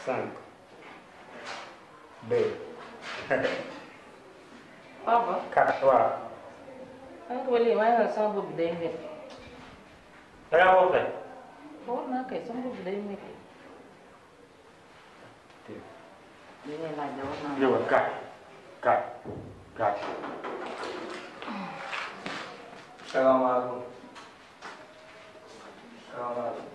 5 2 Papa 4 waaw. xam nga lii maa ngi sama bopp day métti. da ngaa woo kay. xool naa kay sama bopp day métti. li ngay laaj de war naa. ñëwal kaay kaay kaay. salaamaaleykum. salaamaaleykum.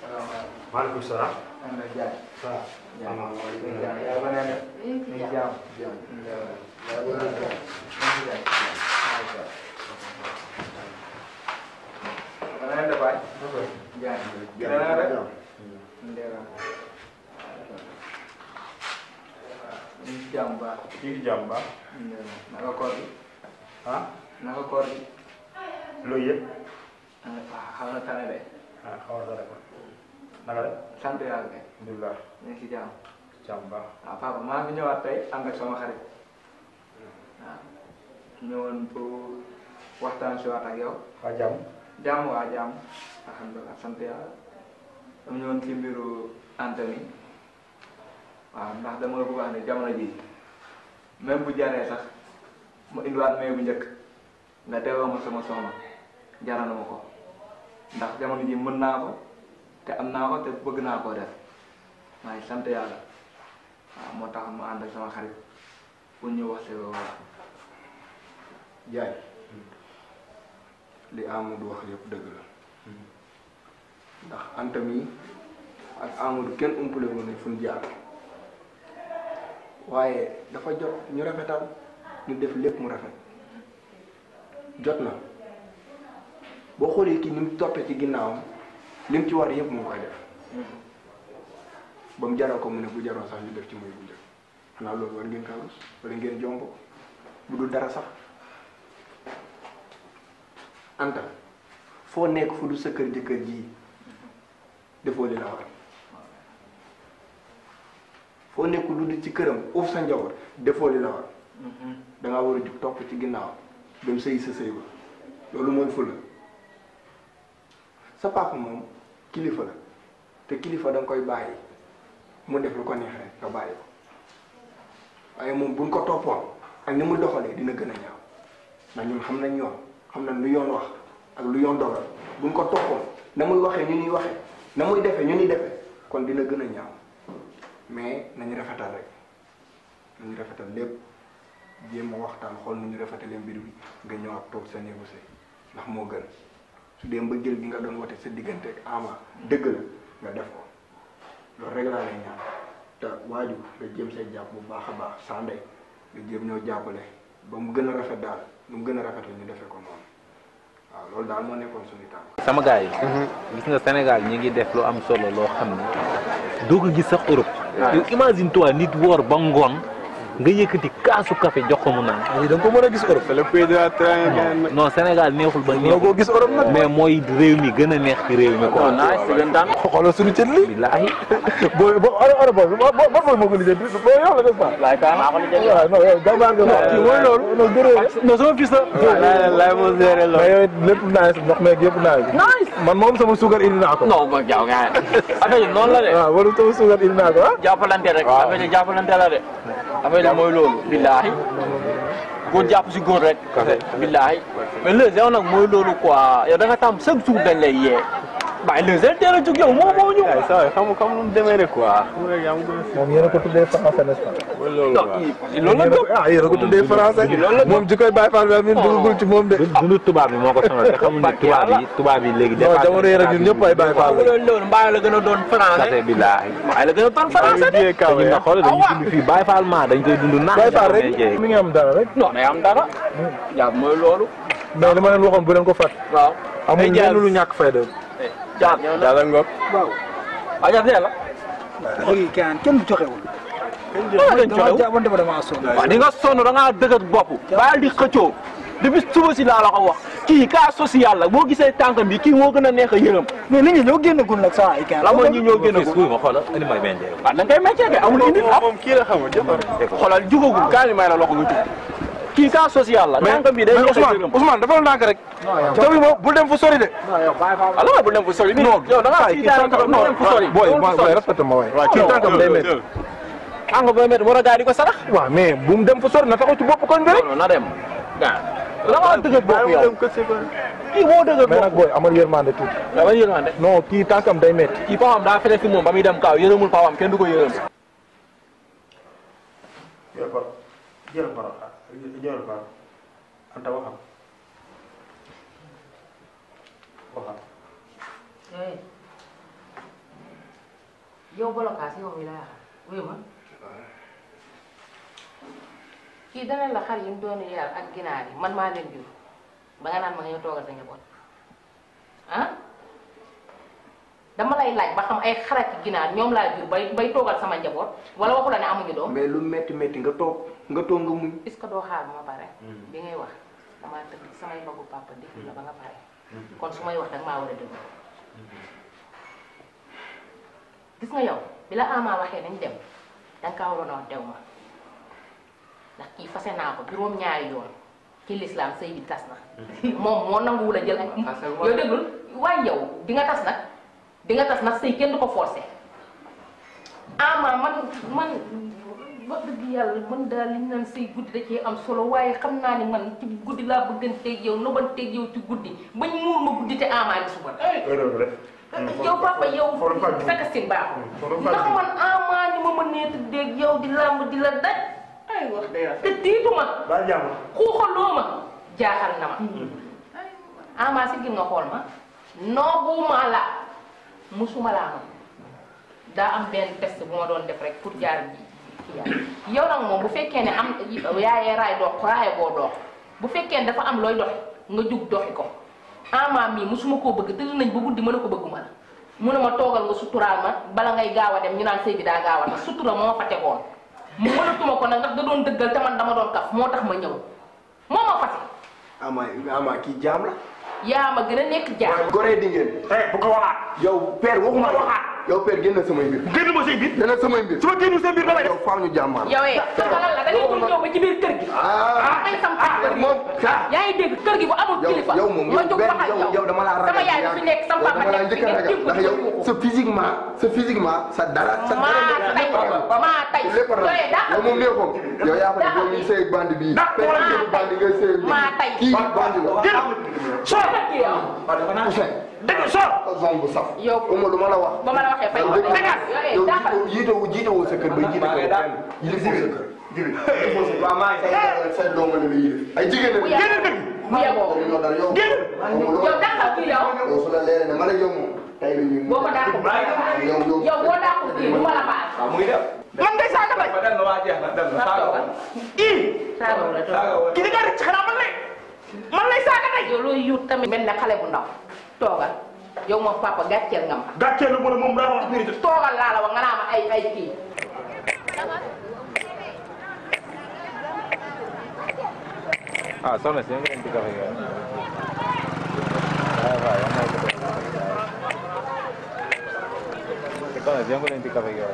salaamaaleykum. maaleykum salaam. man la Diagne. waaw. Diagne yaa ba nee na. ñu ngi jàmm. yaa ba nee na. na ngeen def waay. Diagne. dana rek. ñu ngi jàmm baax. ñu ngi jàmm baax. naka koor gi. ah. naka koor gi. loolu yëpp. xam na tane de. ah xaw ma dara ko. naka la. sant yàlla kay. alhamdulilah. ñu ngi si jàmm. jàmm baax. waaw papa maa ngi ñëwaat tey ànd ak sama xarit. waaw ñëwoon pour waxtaan si waat ak yow. waa jàmm. jàmm waa jàmm. alhamdulilah sant yàlla. dama ñëwoon ci mbiru Anthony. waaw ndax dama la bëgg a wax ne jamono ji même bu jaree sax ma indiwaat may bu njëkk nga teewoo ma sama soxna jaral na ma ko ndax jamono ji mën naa ko te am naa ko te bëgg naa koo def waaye sant yàlla waaw moo tax ma ànd ak sama xarit pour ñu wax si loolu. Diagne li Amadou wax yëpp dëgg la ndax Anta mi ak Amadou kenn umpale wu ne fu ñu jaar waaye dafa jot ñu rafetal ñu def lépp mu rafet jot na boo xoolee kii ni mu toppee ci ginnaawam li mu ci war yëpp mu ngi koy def ba mu jaral ko mu ne bu jaroon sax ñu def ci muy bu njëkk xanaa loolu war ngeen kawus wala ngeen jomb bu dul dara sax Anta foo nekk fu du sa kër jëkkër ji defoo li la war foo nekk lu du ci këram uuf sa njaboot defoo li la war da ngaa war a jug topp ci ginnaaw dem sëy sa sëy ba loolu mooy fula sa papa moom kilifa la te kilifa da nga koy bàyyi mu def lu ko neex rek nga bàyyi ko waaye moom buñ ko toppoon ak ni mu doxalee dina gën a ñaaw ndax ñun xam nañ yoon xam nañ lu yoon wax ak lu yoon dogal buñ ko toppoon na muy waxee ñu ñuy waxee na muy defee ñu ñuy defee kon dina gën a ñaaw mais nañu rafetal rek nañu rafetal lépp jéem a waxtaan xool nu ñu rafetalee mbir bi nga ñëw ak toog sa néegu sëy ndax moo gën su dee mbëggeel gi nga doon wote sa diggante ak Ama dëgg la nga def ko loolu rek laa lay ñaan te waaju nga jéem say jàpp bu baax a baax saa ndey nga jéem ñoo jàppale ba mu gën a rafet daal nu mu gën a rafetal ñu defee ko noonu waaw loolu daal moo nekkoon suñu tànk. sama gars yi. gis nga Sénégal ñi ngi def lu am solo loo xam ne doo ko gis sax Europe. yow imagine toi nit woor ba ngoon nga yëkkati kaasu café jox ko mu naan. da nga ko mën a gis Europe. c'est le pays de la non Sénégal neexul ba neexul. koo gis Europe nag. mais mooy réew mi gën a neex ci réew mi quoi. xoolal suñu cën li. billaahi. booy boo Europe boobu ba fooy moo ko lijjanti boo yow la n'est-ce pas. laay kaa maa ko lijjanti. waaw non yow jàmbaar nga. kii mooy loolu. non gërëm non sama fils la. laay moo géré loolu. mais yow lépp naaj ndox meeg yëpp naaj. man moom sama suukar indi naa ko. non man jaaw nga affaire yi noonu la de. waaw waru sama suukar indi naa ko ah. jàppalante rek. affaire yi jàppalante la de. affaire yi mooy loolu. billaahi góor jàpp si góor rek. billaahi mais léegi yow nag mooy loolu quoi yow da nga tam chaque jour dañ lay yee. bàyyi léegi teel a jóg yow moo ñu. ay saa yi xam nu mu demee rek quoi. moom yéen a ko tuddee français n'est-ce pas. loolu la gëm. ah yéen a ko tuddee français. moom ji koy bàyyi fan bi ñun dugagul ci moom de. dundu tubaab bi moo ko sonal te xamul ne tubaab yi léegi. non jamono yii rek ñun ñëpp ay bàyyi fan la. loolu mbaa la gën a doon français. billaahi mbaa la gën a doon français de. te ñun nga xool dañuy dund fii Baye Fall maa dañ koy dund naan. Baye Fall rek mi ngi am dara rek. non day am dara. jàpp mooy loolu. mais li ma leen waxoon bu leen ko fàtt. waaw amul lenn lu ñàkk fayda. jaar daal ngoog. waaw. waaw jaar la. léegi kenn du joxewul. waaw di nga sonn da ngaa dëgër bopp. bàyyil di xëccoo. depuis suba si laa la ko wax. kii cas social la boo gisee tànkam bi kii moo gën a neex a yërëm. mais nit ñi ñoo génnagul nag saa ay kenn. la mooy ñi ñoo génnagul. ma xoolal indi may meññee. waaw da nga koy meññee kay amul indi am. moom kii la xam nga jëfar. xoolal jugagul kaa ni may la loxo nga jug. kii cas social la. mais Ousmane dafa la ndànk rek. non yow bul dem fu sori de. non yow bàyyi fa ala bul dem fu sori. non yow da ngaa si daanaka non dem fu sori. booy respecté ma waay. waaw kii tànkam day métti. tànk booy métti war a gaa di ko sarax. waaw mais bu mu dem fu sori na taxaw ci bopp koñ bi rek. non na dem. la nga dëgër bopp yow. kii moo dëgër bopp. mais nag booy amal yërmande tuuti. amal yërmande. non kii tànkam day métti. kii papaam daa fene fi moom ba muy dem kaaw yërëmul papaam kenn du ko yërëm. jël ko anta waxam yow bolokaas yow mi laa wuyu ma kii dana la xar yi mu doon yar ak ginaar yi man maa leen jur ba nga naan ma nga ñëw toogal sa njaboot ah dama lay laaj ba xam ay xar ak ginaar ñoom laa jur bay toogal sama njaboot wala waxu la ne amuñu doom. mais lu metti nga toog nga muñ. est-ce que doo xaar ba ma pare. bi ngay wax damaa tëdd samay magu papa dégg la ba nga pare. kon su may wax danga maa war a déglu. gis nga yow bi la Ama waxee nañ dem danga kaa waroon a wax dew ma ndax kii fase naa ko juróom-ñaari yoon ci lislaam sëy bi tas na. moom moo nanguwul a jël ak. yow déglul waaye yow di nga tas nag sëy kenn du ko forcé. Ama man wax dëgg yàlla man daal li ñu naan sëy guddi da cee am solo waaye xam naa ni man ci guddi laa bëgganteeg yow nobanteeg yow ci guddi bañ muur ma guddi te Ama di suba. yow papa yow fekk sin baaxul ndax man Ama ni ma mënee tëddeeg yow di làmb di la daj ay wax dëgg yàlla te tiituma xuuxaloo ma jaaxal na ma Ama si gin nga xool ma noobuma la musuma laa ma daa am benn test bu ma doon def rek pour jaar ji yow nag moom bu fekkee ne am yaayee raay dox raaye boo dox bu fekkee ne dafa am looy doxi nga jug doxi ko Ama mii musuma koo bëgg tëdd nañ ba guddi mën a ko bëgguma la mu ne ma toogal nga suturaal ma bala ngay gaaw a dem ñu naan sëy bi daa gaaw a tax sutura moo fa tegoon mu mënatuma ko nag ndax da doon dëggal te man dama doon kaf moo tax ma ñëw moo ma fase. Ama kii jaam la. yaa ma gën a nekk jaam. goree di ngeen. bu ko waxaat. yow père waxuma waxaat. yow père génn samay mbir. génn ma say mbir. génn samay mbir. su ma génnu say mbir ba lay def. yow faaw ñu jàmmaar. yow sama lan la da ngay ñëw ba ci biir kër gi. ay sam kër moom yaa ngi dégg kër gi bu amul kilifa. yow moom yow dama laa ragal. sama yaay fi nekk sama papa nekk fi nekk ndax yow sa physiquement sa dara. maa tay yow moom neexoon. yow yaa ko def yow miy sëy bandi bii. bandi ngay sëy maa tay kii bandi la. dëgg soo. zone bu saf. yow lu ma la wax. ba ma la waxee fay yow jiitewoo sa kër ba jiite ko kenn. yilifoo sa kër. jërëjëf waaw maa ngi say doom la la yilif. ay jigéen bu yeboo yow dàqal kii yow. yow su la leeree ne man ak yow moom. tey la ñuy boo ko dàqul yow boo dàqul kii du ma la baal. waaw mu ngi def. man ngay saaga bay. dem na waa jeex na dem na saaga woon. saaga la kii di nga rëcc xanaa man lay saaga bay. yow looy yuut tamit mel ne xale bu ndaw toogal yow moom papa gàcceel nga ma. gàcceel mu ne moom daa wax vérité. toogal laa la wax nga naa ma ay kii. ah soxna si nga leen di kafe yow. waaw waaw yow maa ngi ko doon. soxna si nga leen di kafe yow.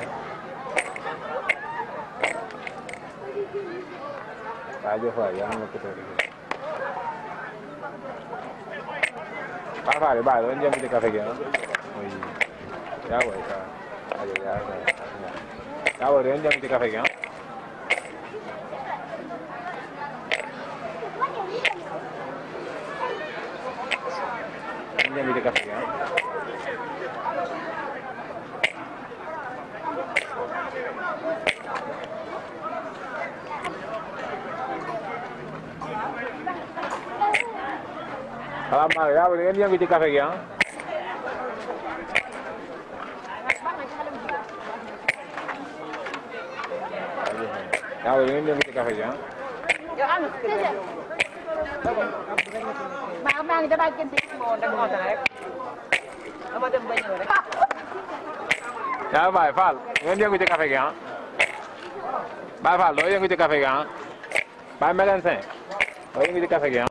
waaw jëf waay yaa ngi ko doon. Fare, vai, andiamo di caffè che no? Ya vuoi, ya vuoi, andiamo di caffè che no? Andiamo di caffè che no? Salamat, ya boleh kan yang kita kafe ya. Ya boleh kan yang kita kafe ya. Mang cho ba kinh tế mồ đang ngồi tại nó mới đâm bên rồi đấy. Ya bài Fal, kan yang kita kafe ya. Bài Fal, lo yang kita kafe ya. Bài Megan sen, lo yang kita kafe ya.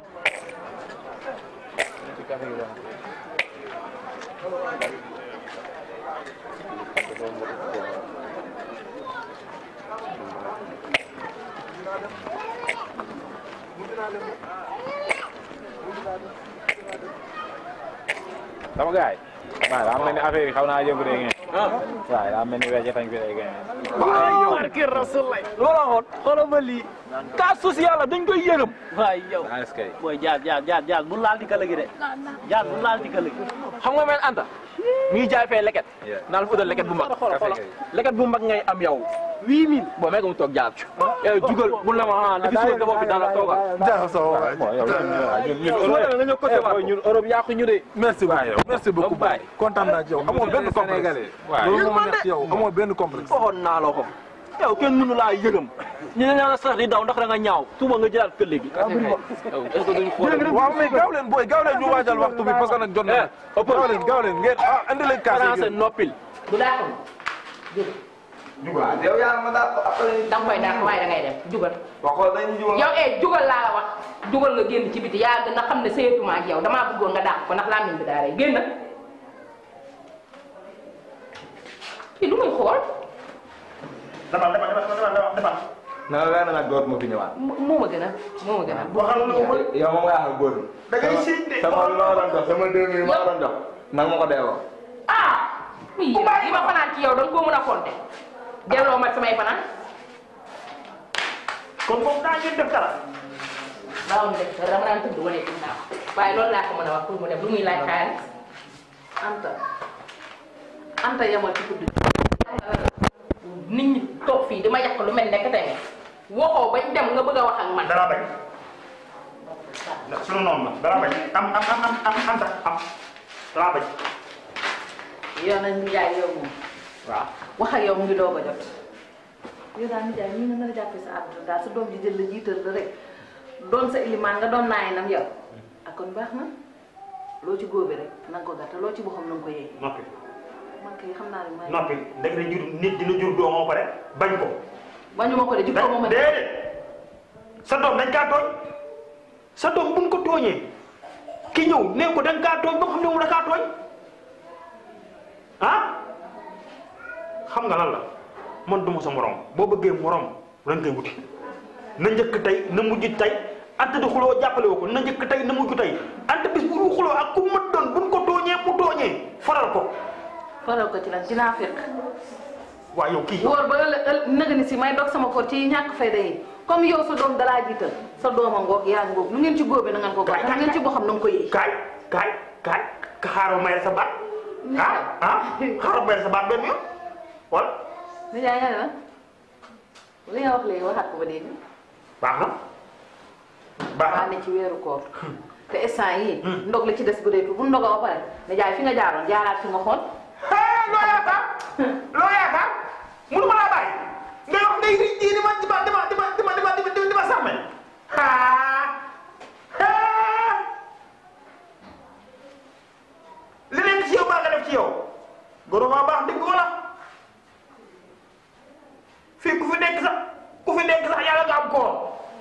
sama gaay waaw daa mel ni affaire yi xaw naa yëngu de ngeen waaw daa mel ni wecce tañ fi day ngeen barke Rasulullah loola xool xoolal ma lii cas social la dañ koy yërëm waay yow booy jaar bu laal di kala gi de jaar bu laal di kala gi xam nga mel Anta mi ngi jaay fee leket naa la fa utal leket bu mag leket bu mag ngay am yow 8000 boo mee ko mu toog jaar jugal bu la ma li fi suul bopp bi dara toogal ñun Europe yàqu ñu de merci beaucoup Baye kontaan naa ci yow amoo benn complexe loolu moo neex ci yow amoo benn complexe waxoon naa la ko yow kenn mënu laa yërëm ñu ne ñaa sax di daw ndax da nga ñaaw suba nga jëlaat këlle gi waaw mais gaaw leen booy gaaw leen ñu waajal waxtu bi parce que nag jot na gaaw leen ngeen andi leen kaas noppil du daa Juga, yow yaa ma daal ko après. da nga koy dàq waaye da ngay dem jugal. waxoon dañuy jugal. yow jugal laa la wax jugal nga génn ci biti yaa gën a xam ne seetuma ak yow damaa bëggoon nga dàq ko ndax laa bi daa rey génn. kii lu muy xool. dama. na la leer nag góor moo fi ñëwaat. moo ma gën a. waxal lu ma. yow moom nga wax góor. da ngay siit de. sama li ma waroon jox sama 2000 ma waroon jox. nag ma ko delloo. ah. muy yéen li ma fanaan ci yow da nga koo mën a compter. delloo ma samay fanaan. kon foofu daa ngeen def dara. waaw mu def dama daan tëdd wane ci naaw waaye loolu laa ko mën a wax pour mu def lu muy laaj xaalis. Anta yamal ci tudd nit ñi toog fii dama yàq lu mel ne que tey waxoo bañ dem nga bëgg a wax ak man. dara bañ. ndax sunu noonu la dara bañ am dara bañ. yow nag nijaay yow moom. waaw wax ak yow mu ngi doog a jot. yow daal nijaay ñi nga nar a jàppee sa àdduna daal sa doom ji jël la jiital la rek doon sa ilimaan nga doon naay nam yow ak kon baax na loo ci góobe rek na nga ko gàtt loo ci boxam na nga ko yee. noppi. man kay xam naa ne maa noppi ndek ne jur nit dina jur doomoo pare bañ ko. bañu ma ko de jikko moom déedéet sa doom dañ kaa tooñ sa doom buñ ko tooñee ki ñëw nee ko dañ kaa tooñ ba nga xam ne moom da kaa tooñ ah xam nga lan la man duma sa morom boo bëggee morom dañ koy wuti na njëkk tey na mujj tey Anta di xuloo jàppale woo ko na njëkk tey na mujj tey Anta bis bu ñu xuloo ak ku mat doon buñ ko tooñee mu tooñee faral ko. faral ko ci lan dinaa fekk. waaw yow kii. wóor ba nëgë ni si may dog sama koor ci ñàkk fayda yi comme yow sa doom dalaa jiital sa dooma ngoog yaa ngoog lu ngeen ci góobee na ngeen ko góob. ngeen ci boo xam na nga ko yëy. kaay xaaral may sa baat. xaaral may sa baat benn yoon wala. nijaay nga ne la li nga wax léegi waxaat ko ba dégg. baax na. baax na ne ci weeru koor. te instant yii. ndog la ci des bu dee bu ndogoo ba pare nijaay fi nga jaaroon jaaraat fi nga xool. loo yaakaar loo yaakaar mënu ma laa bàyyi nga wax ngay riñ di ma sàmme li leen ci yow baa nga def ci yow goro maa baax dëgg wala fii ku fi nekk sax yàlla nga am koor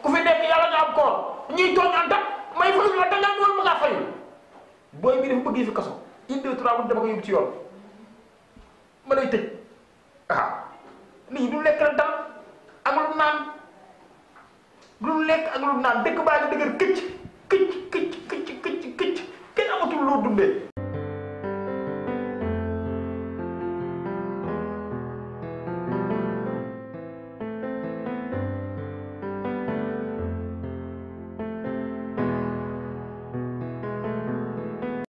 ku fi nekk yàlla nga am koor ñuy tooñ Anta may fayu la da nga ñëwoon ma ngaa fayu booy bi dafa bëgg fi kaso une deux trois dama ko yóbbu ci yoon ma lay tëj nit ñi du lekk la dal ak lu naan lu lekk ak lu naan dëkk baa ngi dëgër këcc kenn amatul loo dundee